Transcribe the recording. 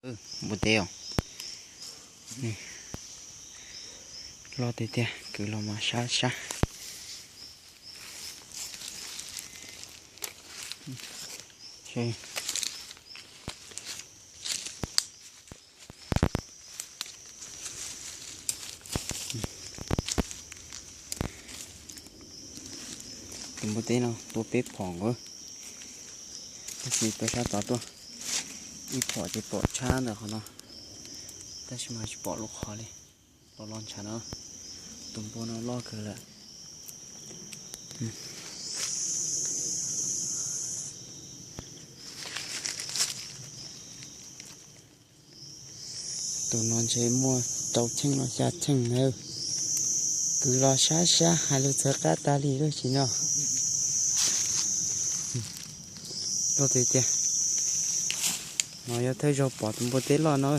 Npua teb os. Loj tiag tiag, kwv los mas sab sab. Tus npua teb no tua peb phom nkaus, tab sis peb sab tod tuaj, ib phom ces pom tshab ntawm qhov no, tab sis mas tsis pom lub qhov li. Los los ntshav no, tus npua no loj kawg lawm. Tus no ntshe muaj rau cheej los xya cheej nawb. Kwv los sab sab hais lus txawv qab tas li lub sim no. Loj tiag tiag. No yog thawj zaug pom tus npua teb loj no.